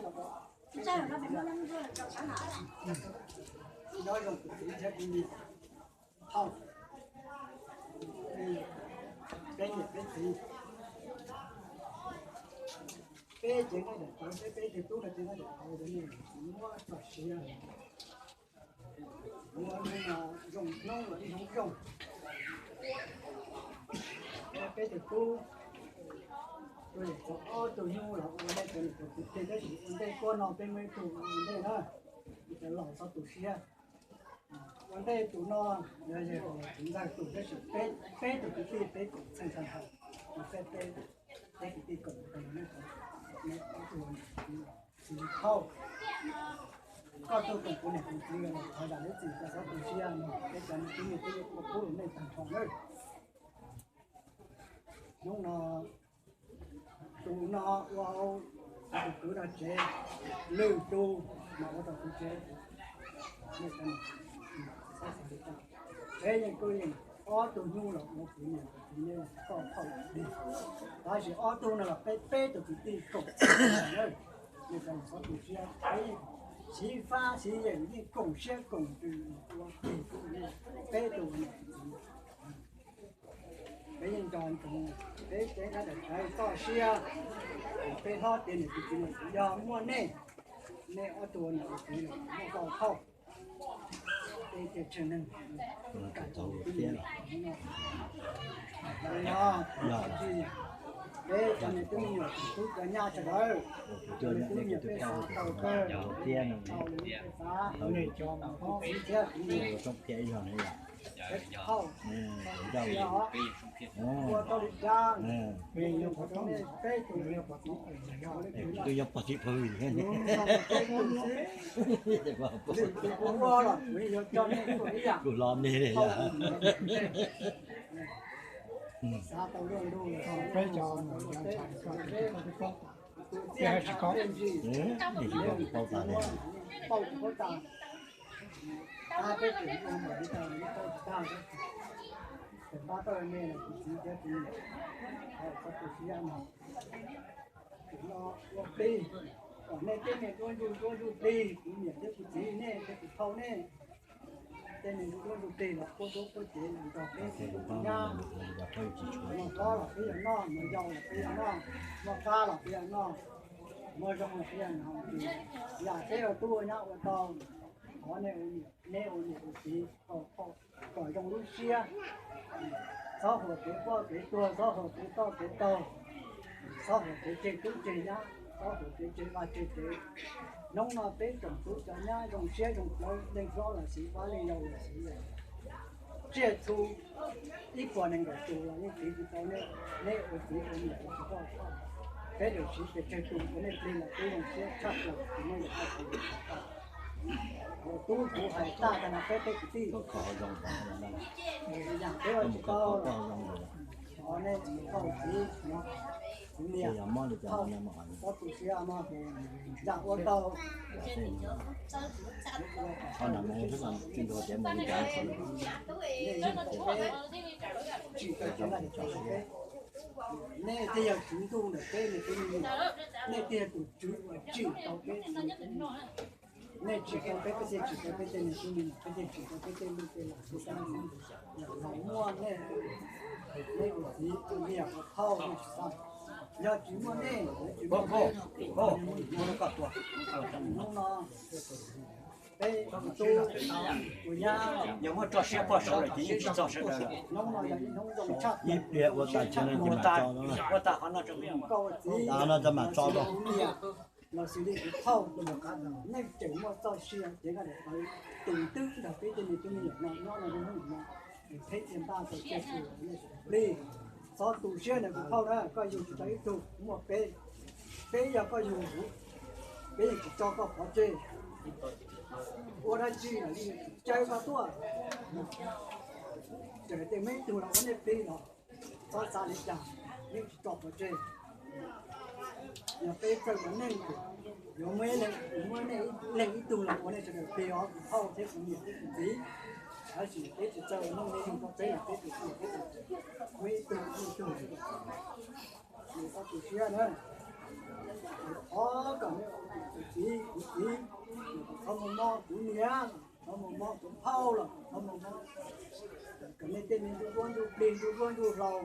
Nyob zoo tus txiv thiab tus niam, thauj, peb niam peb txiv, peb cev nqaij daim tawv, peb peb tug tub no cev nqaij daim tawv, muab txoj sia, muab hnub no zoo hnub los ib hnub zoo. Peb tug tub, tus yawm txog ob tug nyuj los ua ntej, tus niam tus txiv, tab sis ua ntej tuaj no peb muaj ib tug ua ntej na, tus los txhob tu siab. Ua ntej tus no yog yawg tus ntxawg tus, tab sis peb, peb tus kwv tij peb koom txheej tag nrho, tus peb, peb kwv tij koom tag nrho, tsis thauj. Koj tuaj koom kuv niam kuv txiv los thov zam lub txim, koj txhob tu siab no, peb cov niam tub niam peb yuav ua pub rau nej tag nrho nawb. Hnub no tus no ua tus kwv no tsev, lwm tus mas ua tau kuv tsev. Peb yeej kuj yeej ob tug nyuj los ua kuv niam kuv txiv, nej koj thauj li. Tab sis ob tug no los peb peb tus kwv tij koom, nej txhob tu siab, peb yeej siv fab siv yeem yeej koom siab koom ntsws ua ke, peb tus niam txiv. Peb yeej nco ntsoov, peb cev nqaij daim tawv txoj sia, peb hlob tiav niam txiv, txiv niam txiv, yog muaj nej, nej ob tug niam txiv los muaj koj thauj. Peb thiaj tshwj neeg, peb cov niam tub me nyuam tub cov nyab sawv daws, cov niam tub me nyuam peb xav tau kawg, tau li peb xav, kuv txiv thiab kuv niam, ua tau li cas, peb tus, peb tus, kuv los me li, xav tau zoo ntuj, peb cov, peb tsis paub, peb tsis paub tas li. Peb tsis ua npaum li cas, peb tsis tag, peb pab tau me los kuv txiv thiab kuv niam, txhob tu siab no. Ua plig, kom nej tej me duab ntsuj duab ntsuj plig, kuv niam thiab kuv txiv nej thiab kuv thauj nej. Tej me duab ntsuj plig los puab duab puab cev los nrog peb nyab. Muaj pob los peb yuav noj, muaj yau los peb yuav noj, muaj qab los peb yuav noj, muaj zoo los peb yuav noj. Yam peb ua tub ua nyab ua tau, thov nej ua niam, nej ua niam ua txiv kom zoo lub siab, txhob hua kev ploj kev tuag, txhob hua kev ploj kev taug, txhob hua kev tseg tub tseg nyab, txhob hua kev tseg vaj tseg tsev. Hnub no peb tsoom tub cov nyab zoo siab zoo plawv, leej hlob los siv, pab leej yau los siv, tsiaj txhu ib puas nees nkaum tus los yeej tiv tsis tau nej, nej ua txiv ua niam ua tsis tau. Peb yuav siv pes tsawg tus ua nej plig los peb zoo siab tshaj plaws, tsis muaj yam dab tsi. Tub kuv hais tag tag no peb tej kwv tij, yam peb ua tsis tau, thov nej txiv, kuv niam, txhob tu siab no, yam ua tau. Tsim tau cov nqaij daim tawv rau peb, nej thiaj yog tswv ntuj ntawm peb niam txiv, nej thiaj yog tus tswv uas tsim tau peb. Nej tsim tau peb, peb thiaj tsim tau peb tej niam tub me nyuam, peb thiaj tsim tau peb tej lub tej laus, peb tej laus muaj nej, nej ua txiv ua niam ua thauj nej tsis tau. Yog tsis muaj nej, tsis muaj peb, hnub no peb tub ua nyab, hnub no yog ib hnub zoo tshaj plaws, ib pliag ua tas tsis ne, ua tas qhov no, koj ua txiv no tso mam tso rau. Los sis li kuv thauj, nej tseem muaj txoj sia cev nqaij daim tawv tus twb nrog peb tej me tub me nyuam no nyob no, hnub no peb thiaj npaj tau tsiaj txhu rau nej sawv daws plig. Txhob tu siab ntawm kuv thauj na, koj yug tsis tau ib tug, muaj peb, peb yog koj yug, peb yeej tsis tso koj pov tseg. Ua dab tsi los yeej caw koj tuaj, txawm tias muaj ib tug los ua nej plig los txhob xav li cas, yeej tsis tso pov tseg. Yog peb txawj ua neej, yuav muaj, muaj nej leej ib tug los ua nej sawv daws plig os, kuv thauj thiab kuv niam thiab kuv txiv. Tab sis peb tsis txawj ua neej, nej yeej txhob txeeb los peb tus txiv, peb tus txiv, muaj ib tug ib tug, nws txhob tu siab na. Thov kom nej ua Txiv, kuv txiv, thov mus mob kuv niam, thov mus mob kuv phauj los thov mus mob, kom nej tej me ntuj duab ntuj plig ntuj duab ntuj hlau